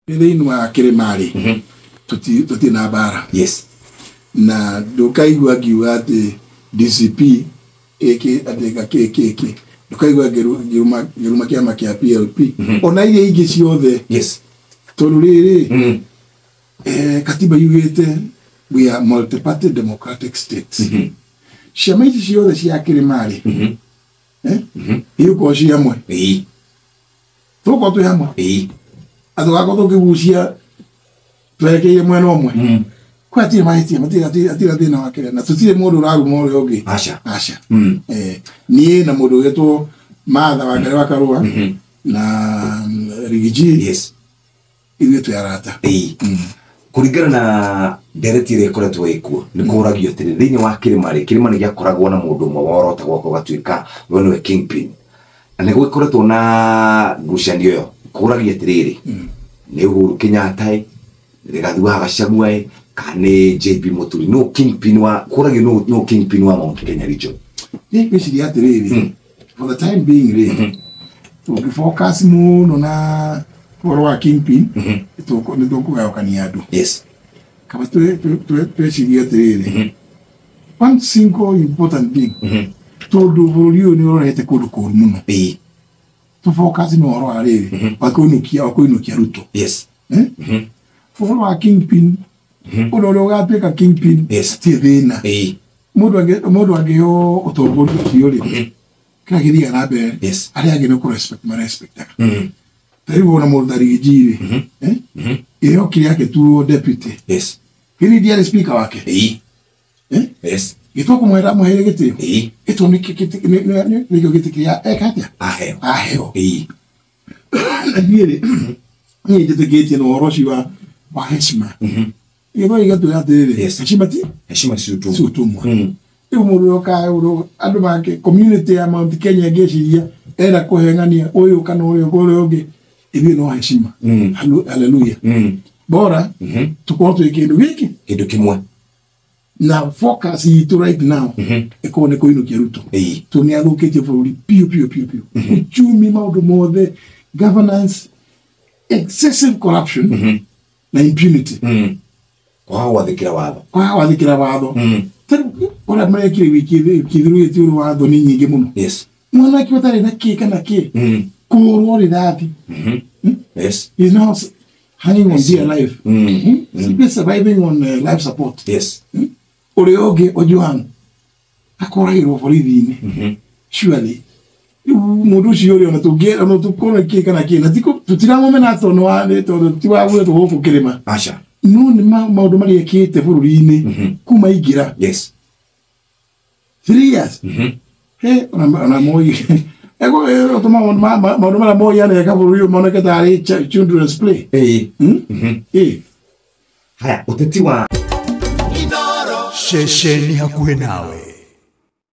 Thĩinĩ wa kĩrĩma rĩ, tũtirĩ na mbara. Yes. Na ndũkaigua ngiuga atĩ DCP ĩkĩ atĩ kĩ kĩ kĩ, ndũkaigua ngĩruma kĩama kĩa PLP ona iria ingĩ ciothe. Yes. Tondũ rĩrĩ, katiba yugĩte we are multi-party democratic state. Ciama ici ciothe cia kĩrĩma rĩ, igũkorwo ci hamwe. Tũgũkorwo twĩ hamwe. Atũgakorwo tũkĩgucia twerekeire mwena ũmwe. Kwa hatirĩ mahĩtia, hatirĩ thĩna wa kĩrĩa, na tũtirĩ mũndũ ũraruma ũrĩa ũngĩ. Aca. Aca. Niĩ na mũndũ ũgĩtwo Martha Wangari wa Karũa na Rigiji. Yes. Ithuĩ twĩ arata. Kũringana na ndereti ĩrĩa ĩkoretwo ĩkuo, nĩ kũragio atĩrĩ, thĩinĩ wa kĩrĩma rĩ, kĩrĩma nĩ gĩakoragwo na mũndũ ũmwe worotagwo gũgatuĩka we nĩwe kingpin, na nĩ gũgĩkoretwo na ngucanio ĩyo. Kũragio atĩrĩrĩ, nĩ Uhuru Kenyatta ĩ, Rigathi wa Gachagua ĩ, kana nĩ JB Muturi? No kingpin wa kũragio no kingpin wa Mount Kenya region. Niĩ ngwĩciria atĩrĩrĩ, for the time being rĩ, tũngĩfocus mũno na ũhoro wa kingpin, nĩ tũkũgayũkania andũ. Yes. Kaba twecirie atĩrĩrĩ, one single important thing, tondũ bũrũri ũyũ nĩ ũrorete kũndũ kũũru mũno, tũfocus na ũhoro wa rĩrĩ wa kũinũkia Ruto. Yes. Ũhoro wa kingpin, ũndũ ũrĩa ũgatuĩka kingpin, ti thĩna. Mũndũ angĩheo ũtongoria ũcio rĩ, kĩrĩa gĩthiaga na mbere, arĩa angĩ nĩ kũ-respect marespectaga. Ta rĩu wona mũndũ ta Rigiji rĩ, ĩyo kĩrĩa agĩtuo deputy. Yes. Githĩ ndiarĩ speaker wake? Yes. Gĩtwo kũmwĩra amũheire gĩtĩo. Gĩtwo nĩkĩo gĩtĩ kĩrĩa eka atĩa? Aheo. Aheo. Niĩ rĩ, niĩ njĩtĩkĩtie na ũhoro ũcio wa heshima. Gĩthweri gĩatwĩra atĩrĩrĩ, heshima ti heshima si utumwa. Si utumwa. Rĩu mũndũ ũrĩa ũkaga andũ make community ya Mount Kenya ĩngĩciria enda kũheng'ania ũyũ kana ũrĩa ũngĩ, ithuĩ no heshima. Hallelujah. Bora tũkorwo twĩ kĩndũ gĩkĩ, kĩndũ kĩmwe, na focus itũ right now ĩkorwo nĩ kũinũkia Ruto. Tondũ nĩ athũkĩtie bũrũri biũ biũ biũ biũ. Uchumi, maũndũ mothe, governance, excessive corruption na impunity. Kwaga gwathĩkĩra watho. Kwaga gwathĩkĩra watho. Ũrĩa marekire wiki ĩthiru ũrĩ watho nĩ nyingĩ mũno. Yes. Mwanake ũtarĩ na kĩ kana kĩ, kũhũrwo rithathi. Yes. He's now hanging on dear life. He's surviving on life support. Yes. Ũrĩa ũngĩ Ojwang akoragĩrwo borithi-inĩ. Surely mũndũ ũcio ũrĩa ona tũngĩ ona tũkorwo kĩ kana kĩ, na tũtiramũmena tondũ wa tondũ ti wa gwetwo gũkũ kĩrĩma. Aca. No nĩ maũndũ marĩa ekĩte bũrũri-inĩ kuma aingĩra. Yes. 3 years. He ona Moi. Ego tũma maũndũ marĩa Moi aneka bũrũri ũyũ moneke tarĩ children's play. Haya, ũteti wa ceceni hakuhĩ nawe.